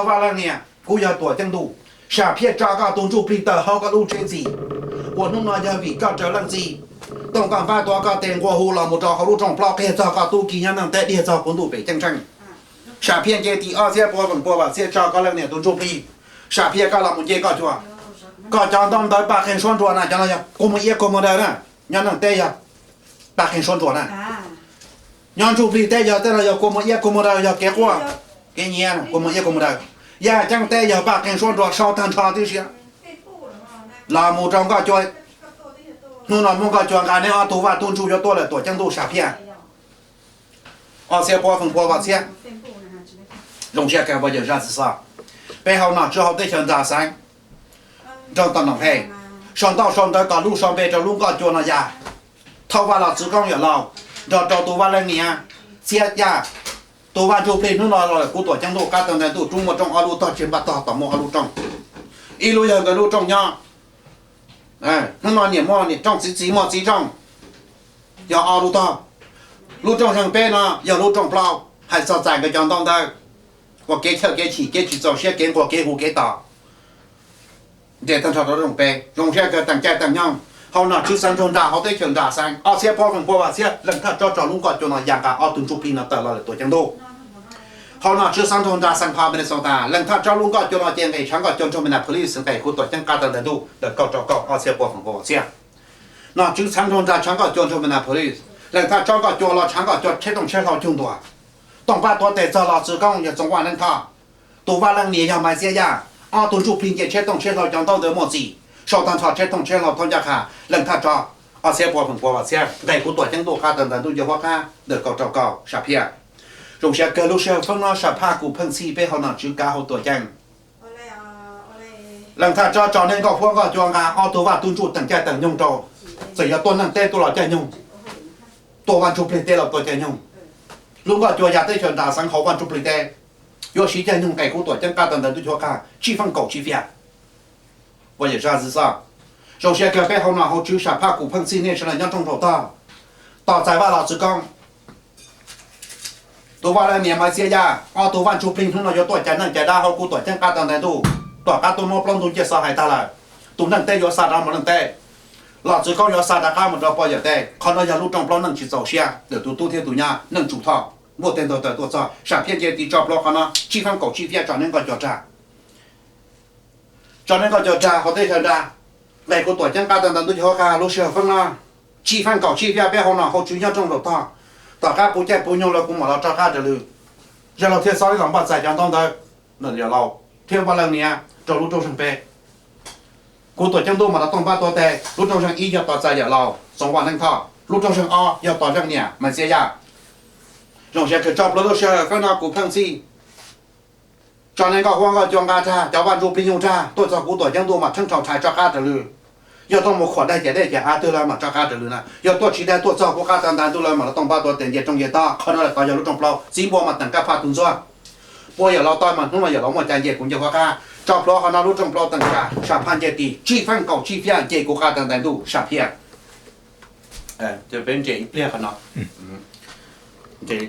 Vaj Leej Niam, kuv yog Tuam Ceeb Ntuj, sam phiaj tso koj tus ntsuj plig tawm hauv koj lub tsev ntxiv, uas hnub no yog vim koj raws leej txiv. Tooj Kaj Npab tuav koj tes nqua hu los mus rau hauv lub rooj plaub, qiag txog koj tub ki nyob neej teb, diag txog kuv ntuj pem ceeb tsheej. Sam phiaj nce tim ob txhiab pua feem pua vam txhiab tso koj leej niam tus ntsuj plig. Sam phiaj koj los mus nce koj cua, koj cov ntaub ntawv paj qeeg suab nruas na, cov no yog kua muag iab kua muag daw na. Nyob neej teb yog paj qeeg suab nruas na. Nyob ntsuj plig teb yog tej no yog kua muag iab kua muag daw, yog kev quaj kev nyiav, kua muag iab kua muag daw. Yaj ceeb teb yog paj qeeg suab nruas sau tag nrho tib si. Los mus rau nkoj cua, hnub no muab nkoj cua nqa, neb ob tug vaj tub ntsuj yuav tuaj lawm Tuam Ceeb Ntuj, sam phiaj. Ob txhiab pua feem pua vam txhiab. Zoo siab kawg pog yawm Zaj Txiv Xov. Peb hauv nom tswv hauv teb chaws Nras Xeev, nroog Toj Noom Hej, sau ntaub sau ntawv kom lub sau npe rau lub nkoj cua no ya. Thauj Vaj Los Txwv Koob Yawm Laus nrog rau tus Vaj Leej Niam Txiab Yaj, tus vaj ntsuj plig hnub no los lawm kuv Tuam Ceeb Ntuj qab tawg ntawv ntuj, rub muaj rooj ob lub tog, tsis npaj tog tom muaj ob lub rooj. Ib lub yog nkawd lub rooj nyob, hnub no niam muaj niam rooj, txiv txiv muaj txiv rooj, yog ob lub tog. Lub rooj zeeg peb no yog lub rooj plaub, hais txog txais nkawd cov ntaub ntawv uas kev chawj kev chim, kev tsis txaus siab, kev nquag kev hu kev tos, nres tag nrho rau rooj peb. Zoo siab kawg, teem caij teem nyoog, hauv nom tswv Xeev Nraug Nras hauv teb chaws Nras Xeev, ob txhiab pua feem pua vam txhiab, leej thawj tsob tso lub nkoj cua no ya nqa ob tug ntsuj plig no tawm los lawm Tuam Ceeb Ntuj. Hauv nom tswv Xeev Nraug Nras Xeev Pha Minnesota, leej thawj tsob lub nkoj cua no ces nqes tshav nkoj cua nrog Minneapolis, nqes kuv Tuam Ceeb qab tawg ntawv ntuj, ntawm kaum rau kaum, ob txhiab pua feem pua vam txhiab. Nom tswv Xeev Nraug Nras tshav nkoj cua nrog Minneapolis, leej thawj tsob nkoj cua los tshav nkoj cua tsheb tooj tsheb hlau cug ntua. Tooj Pab tuav tes txog Los Txwv Koob yog Txoov Vaj Neeb Thoj, tus Vaj Leej Niam yog Maiv Txiab Yaj, ob tug ntsuj plig nce tsheb tooj tsheb hlau cov ntaub ntawv muaj txim, sau tag nrho tsheb tooj tsheb hlau thoob ncaj qha, leej thawj tsob, ob txhiab pua feem pua vam txhiab, nqes kuv Tuam Ceeb Ntuj qab tawg ntawv ntuj, nce huab qab, ntawm kaum rau kaum, sam phiaj. Zoo siab kawg, lub sij hawm feeb no sam phaj kuv pheej txhij peb hauv nom tswv kav hauv tuam ceeb. Leej thawj tsob tso nej nkoj huab nkoj cua nqa ob tug vaj tub ntsuj teem caij teem nyoog rau, txawm yog tuaj neej teb tuaj los caij nyoog, tuaj vaj ntsuj plig teb los tuaj caij nyoog. Lub nkoj cua ya teb chaws Nras Xeev hauv vaj ntsuj plig teb, yuav siv caij nyoog nqes kuv Tuam Ceeb qab tawg ntawv ntuj, nce huab qab, tsib feej kaum tsib fiab. Pog yawm Zaj Txiv Xov, zoo siab kawg, peb hauv nom hauv tswv sam phaj kuv pheej txhij nej sawv daws nyob rooj zaum tog, tos txais Vaj Los Txwv Koob, tus Vaj Leej Niam Maiv Txiab Yaj, ob tug vaj ntsuj plig hnub no yuav tuaj cais neej cais dab hauv kuv Tuam Ceeb qab tawg ntawv ntuj. Tom qab tuaj muab plaub ntug ncej xov hais tag lawm, tus neej teb yuav xa rov mus neej teb, Los Txwv Koob yuav xa rov qab mus rau pog yawm teb. Qhov no yog lub rooj plaub neej tsis txaus siab ntawm tus tub thiab tus nyab Neej Tsu Thoj, muaj tej ntug tawm tuaj txog, sam phiaj nce tiv tso plhuav qhov no tsib feej kaum tsib fiab, tso nej nkoj cua rag. Tso nej nkoj cua rag hauv teb chaws Nras, nqes kuv Tuam Ceeb qab tawg ntawv ntuj, nce huab qab, lub sij hawm feeb no, tsib feej kaum tsib fiab, peb hauv nom hauv tswv nyob rooj zaum tog, tom qab puv caij puv nyoog lawv kuv mam los rov qab raws lw. Zaj Laug thiaj xob li los npaj txais cov ntaub ntawv, yawm laus thiab Vaj Leej Niam rau lub rooj zeeg peb. Kuv Tuam Ceeb ntuj mam rov Tooj Pab tuav tes, lub rooj zeeg ib yog tos txais yawm laus Txoov Vaj Neeb Thoj, lub rooj zeeg ob yog tos leej niam Maiv Txiab Yaj. Zoo siab kawg, tso plhuav lub sij hawm feeb no kuv pheej txhij. Tso nej nkoj huab nkoj cua nqa rag, cov vaj ntsuj plig nyoog rag tuaj txog kuv Tuam Ceeb ntuj mam theeb rhau rhais rov qab raws lw. Yog tuaj mus khuam daig ciam dej ciam av twg lawm mam rov qab raws lw na. Yog tuaj tsis daig tuaj txog kuv qab tawg ntawv ntuj lawm mam rov Tooj Pab tuav tes nce rooj nce tog. Qhov no lawm tod yog lub rooj plaub, txiv npua mas teem kab phaj tus ntxuag. Puab yawm laus tau mas hnub no yawm laus muaj cai nce kuv nce huab qab. Tso plhuav qhov no lub rooj plaub teem rag, sam phaj nce tis tsib feej kaum tsib fiab nce kuv qab tawg ntawv ntuj, sam phiaj. Peb nres ib pliag qhov no, nres ib